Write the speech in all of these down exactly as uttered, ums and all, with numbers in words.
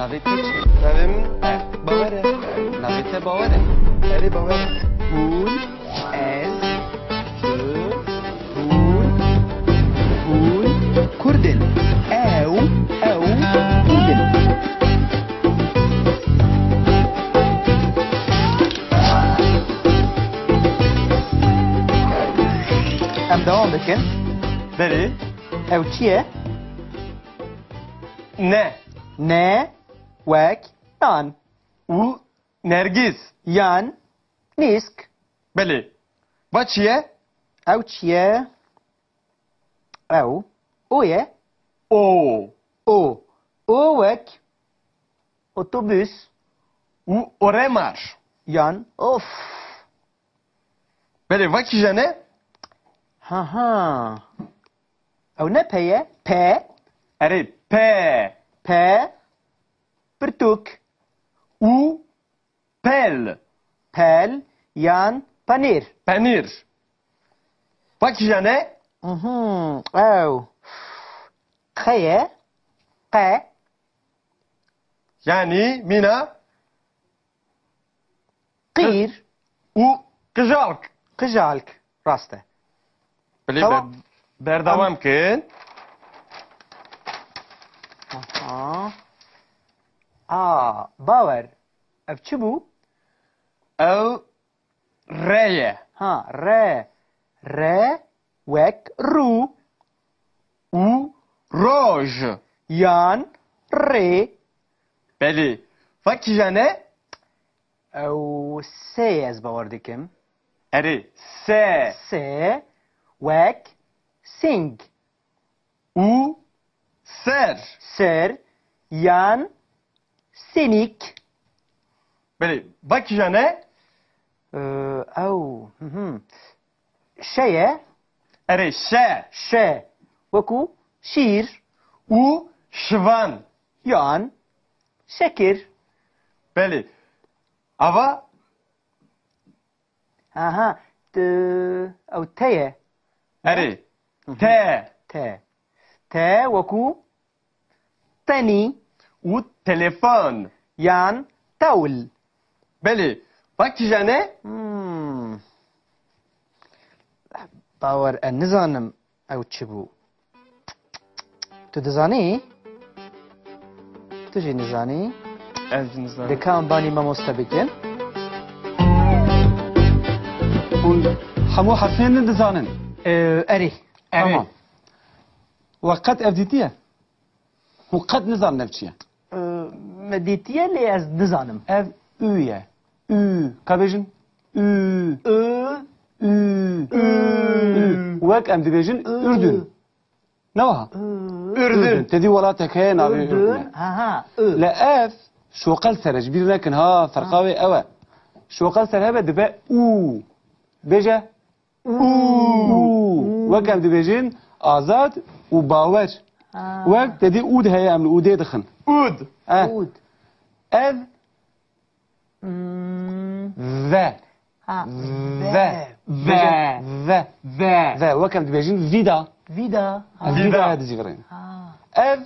Navê te çi? Navê min Bawer e. Navê te Bawer e? Erê, Bawer e. Hûn, ez, tu, hûn, hûn Kurd in. Ew, ew Kurd in. Em dewam bikin. Belê. Ew çi ye? Ne. Ne, wek nan. Û nergîz. Yan nîsk. Belê. Va çi ye? Ew çi ye? Ew o ye. O. O. O wek otobus. Û oremar. Yan of. Belê, va kîjan e? Ha ha. Ew ne pe ye? Pe. Erê, pe. Pe. Pirtûk. Û pel. Pel yan penîr. Penîr. Va kîjan e? Mhm, ew. Qe ye. Qe. Yanî mîna Qîr. Û qijalk. Qijalk. Rast e. Bilê. Tamam. Ber-, berdewam kin. Aha. A, Bawer. Ev çi bû? Ew re ye. Ha, re. Re wek rû. Û roj. Yan rê. Belê. Va kîjan e? Ew se ye, ez bawer dikim. Erê, se. Se, wek sing. Û ser. Ser, yan senîk. Belê, va kîjan e? Ee, ew, hı hı. Şe ye. Erê, şe. Şe, wekû şîr. Û şivan. Yan şekir. Belê. Ava? Aha, t-, ew te ye. Erê. Hı hı. Te. Te. Te wekû tenî. Û telefon. Yan tewl. Belê. Va kîjan e? Hmm. Bawer, e, nizanim ew çi bû. Tu dizanî? Tu jî nizanî? Ez jî nizanim. Dê ka em banî mamoste bikin. Hûn hemû herfên din dizanin? Ee, erê. Erê. Tamam. We qet ev dîtiye? Hûn qet nizanin ev çi ye? Ee, me dîtiye lê ez nizanim. Ev û ye. Û. Ka bêjin? Û. Û. Û. Û. Û. Wek em dibêjin Û. Urdun. Ne wiha? Urdun. Urdun. Te dî welatek heye navê Urdun. Urdun e. Ha, ha, Ü. Le ev şoqel ser e, ji bîr nekin ha, ferqa wê ew e. Şoqel ser hebe dibe û. Bêje. Û. Û. Û. Wek em dibêjin Azad û Bawer. Ha. Wek te dî ûd heye, em li ûdê dixin. Ûd. Eh. Ûd. Ev Hmm. Ve. Ha, ve. Ve. Ve. Ve. Ve. Ve. Wek em dibêjin vîda. Vîda. Ha. Vîda. Vîdaya dizîvirîn. Ha. Ev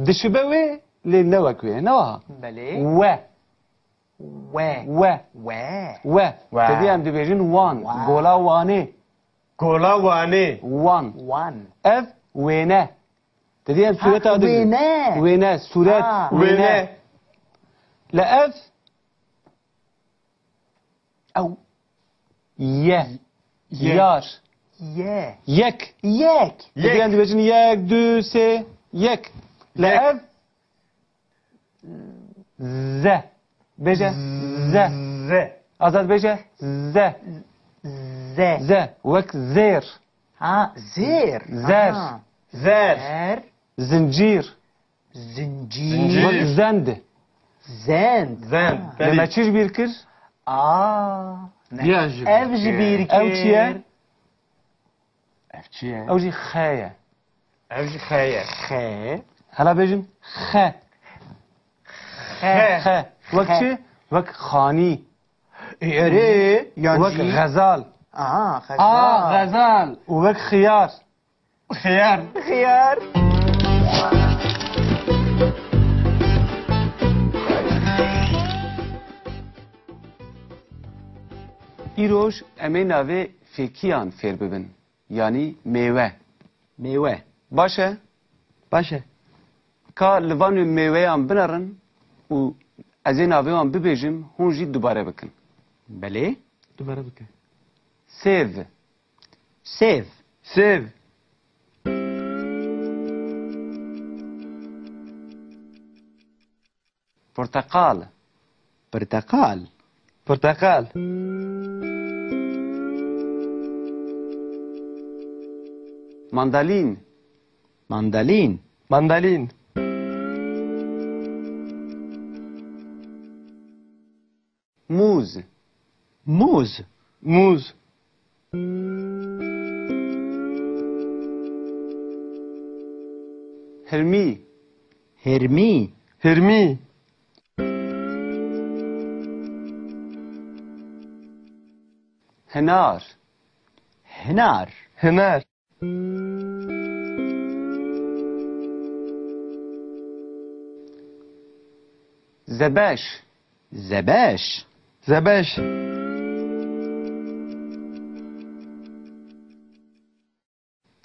dişibe wê lê ne wek wê ye. Ne wiha? Belê. We. We. We. We. We. We. Tevî em dibêjin wan. Wan. Gola Wanê. Gola Wanê. Wan. Wan. Ev wêne. Te dî em Ha, sûreta dibînin. Wêne. Wêne, sûret, Ha. Wêne. Wêne. Le ev. Ew. Ye. Ye. Yar. Ye. Yek. Yek. Te dî Yek. Em dibêjin yek, du, sê, yek. Le Yek. Ev. Ze. Bêje. Ze. Ze. Azad bêje. Ze. Ze. Ze. Wek zêr. Ha, zêr. Zer. Aha. Zer. Zer. Zincîr. Zincîr. Zincîr. Wek zend. Zend. Zend. Ha. Lê me çi ji bîr kir? Aa. Ne. Ya ji Ev bîr ji kir. Bîr kir. Ew çi ye? Ev çi ye? Ew jî xe ye. Ev jî xe ye. Xe. Hela bêjin xe. Xe. Xe. Wek Xe. Çi? Wek xanî. Ê, erê, yan Wek jî xezal. Aha, xezal. Aa, xezal. Û wek xiyar. Xiyar. Xiyar. Îroj em ê navê fêkiyan fêr bibin, yanî mêwe. Mêwe. Baş e? Baş e. Ka li van mêweyan binerin û ez ê navê wan bibêjim, hûn jî dubare bikin. Belê. Dubare bike. Sêv. Sêv. Sêv. Porteqal. Porteqal. Porteqal. Mandalîn. Mandalîn. Mandalîn. Mûz. Mûz. Mûz. Hirmî. Hirmî. Hirmî. Hinar. Hinar. Hinar. Zebeş. Zebeş. Zebeş.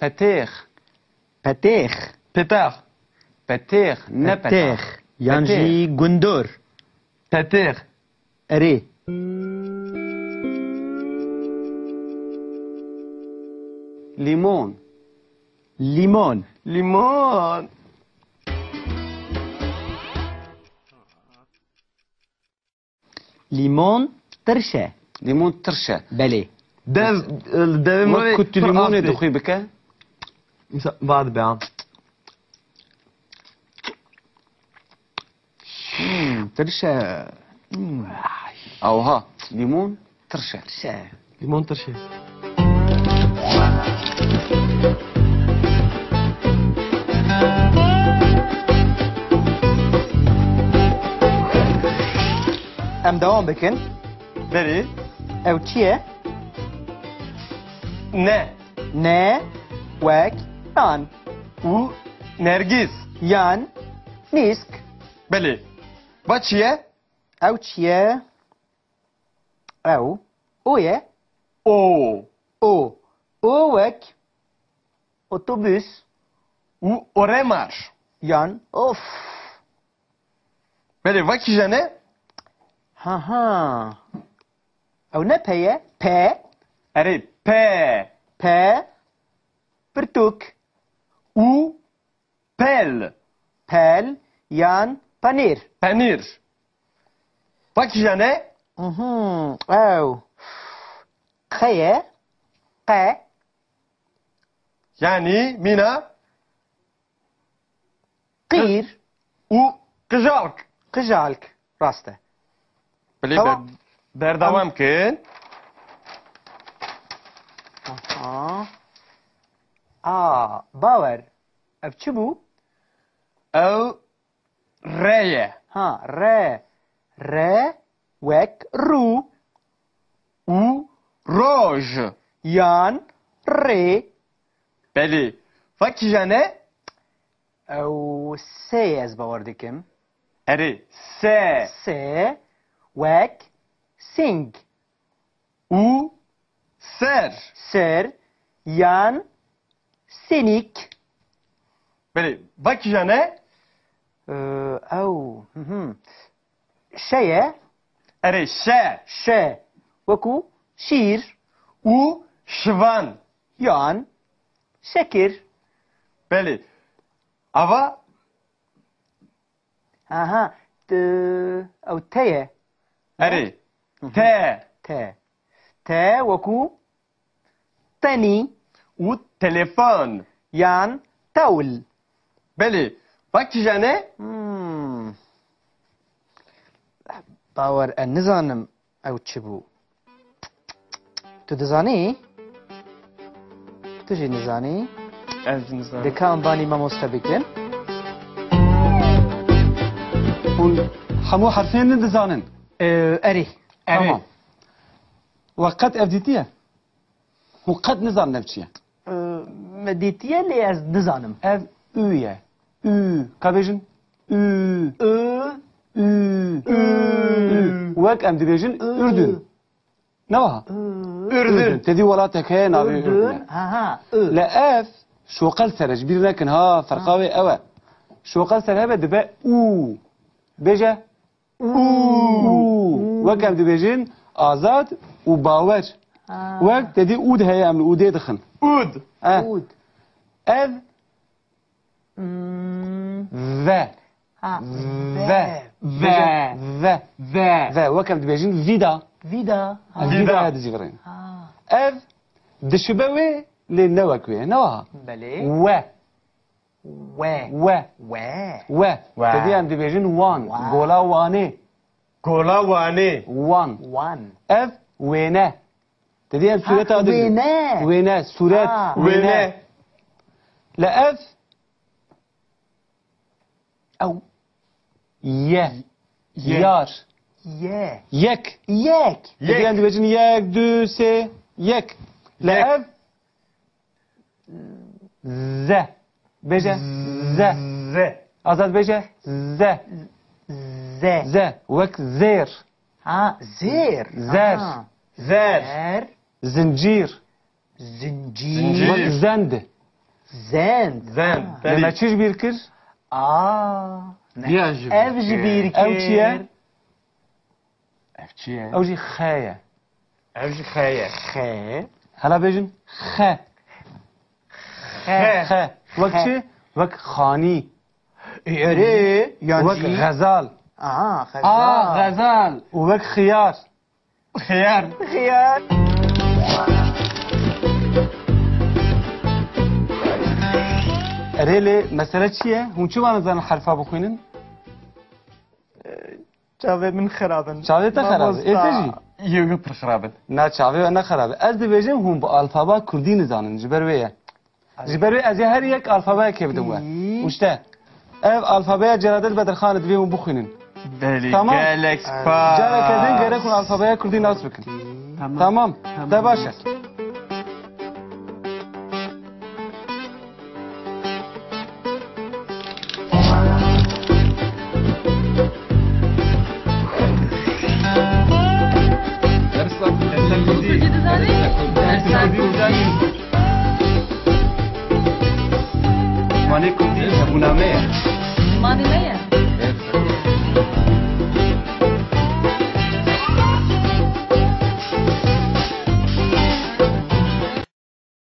Petêx. Petêx. Petêx. Petêx, ne petêx. Petêx. Yan jî gundur. Petêx. Erê. Lîmon. Lîmon. Lîmon. Lîmon tirş e. Lîmon tirş e. Belê. Dev, devê me Wek ku tu pir lîmonê ast e. Dixwî bike. Însan va dibe ha. Hmm, tirş e. Hmm. Awha, lîmon tirş e. Tirş e. Lîmon tirş e. Em dewam bikin. Berê. Ew çi ye? Ne. Ne, wek nan. Û nergîz. Yan nîsk. Belê. Va çi ye? Ew çi ye? Ew o ye. O. O. O wek otobus. Û oremar. Yan of. Belê, va kîjan e? Ha ha. Ew ne pe ye? Pe. Erê, pe. Pe. Pirtûk. Û pel. Pel yan penîr. Penîr. Va kîjan e? Mhm, ew. Qe ye. Qe. Yanî mîna Qîr. Û qijalk. Qijalk. Rast e. Bilê Tamam. ber-, berdewam kin. Aha. A, bawer. Ev çi bû? Ew re ye. Ha, re. Re wek rû. Û roj. Yan rê. Belê. Va kîjan e? Ew sê ye ez bawer dikim. Erê, se. Se, wek sing. Û ser. Ser, yan sinik. Belê, va kîjan e? Ee, ew, hı hı. Şe ye. Erê, şe. Şe, wekû şîr. Û şivan. Yan şekir. Belê. Ava? Aha, t-, ew te ye. Erê. Hı hı. Te. Te. Te wekû tenî. Û telefon. Yan tewl. Belê. Va kîjan e? Hmm. Bawer, e, nizanim ew çi bû. Tu dizanî? Tu jî nizanî? Ez nizanim. Dika em banî mamoste bikin. Hûn hemû herfên nidizanin? Ee, erê. Erê. Tamam. We qet ev dîtiye? Hûn qet nizanin ev çi ye? Ee, me dîtiye lê ez nizanim. Ev ü ye. Ü. Ka bêjin? Ü. Ü. Ü. Ü. Ü. Wek em dibêjin Ü. Ürdün. Ne wiha? Urdun. Urdun. Te dî welatek heye navê Urdun. Urdun e. Ha, ha. I. Le ev şoqel ser e, ji bîr nekin ha, ferqa wê ew e. Şoqel ser hebe dibe û. Bêje. Û. Û. Wek em dibêjin azad û bawer. Ha. Wek te dî ûd heye, em li ûdê dixin. Ûd. Eh. Ûd. Ev Hmm. Ve. Ha, Ve. Ve. Ve. Ve. Ve. Ve. Wek em dibêjin vîda. Vîda. Ha. Em Vîda. Vîdaya dizîvirîn. Ha. Ev dişibe wê lê ne wek wê. Ne wiha? Belê. We. We. We. We. We. We. Te dî em dibêjin wan. Wan. Gola Wanê. Gola Wanê. Wan. Wan. Ev wêne. Te dî em Ha, sûreta dibînin. Wêne. Wêne, sûret, Ha. Wêne. Wêne. Le ev Ew. Ye. Ye. Yar. Ye. Yek. Yek. Yek. Te dî em dibêjin yek, du, sê, yek. Le Yek. Ev. Ze. Bêje. Ze. Ze. Azad bêje. Ze. Ze. Ze. Wek zêr. Ha, zêr. Zer. Ha. Zer. Zer. Zincîr. Zincîr. Zincîr. Wek zend. Zend. Zend, Ha. Belê. Me çi ji bîr kir? Aa. Ne. Diya ji Ev bîr ji kir. Bîr kir. Ew çi ye? Ev çi ye? Ew jî xe ye. Ev jî xe ye. Xe. Hela bêjin xe. Xe. Xe. Wek Xe. Çi? Wek xanî. E, erê, yan Wek jî. Xezal. Aha, xezal. Aa, xezal. Û wek xiyar. Xiyar. Xiyar. Erê lê mesele çi ye? Hûn çi wan nizanin herfa bixwînin? Çavê min xirab in. Çavê te xirab in. Ê te jî? Mamosta. Yê wî pir xirab in. Na, çavê we ne xirab in. Ez dibêjim hûn bi alfaba kurdî nizanin. Ji ber wê ye. Ji ber wê ez ê her yek alfabeyekê bidim we. Î. Û işte, ev alfabeya Celadet Bedirxan e, divê hûn bixwînin. Belê, Tamam. Gelek spas. Careke din gerek hûn alfabeya kurdî nas bikin. Tamam. Tamam. Tamam. Te baş e. Dersa kurdî. Dersa kurdî. Zimanê kurdî hebûna me ye. Zimanê me ye.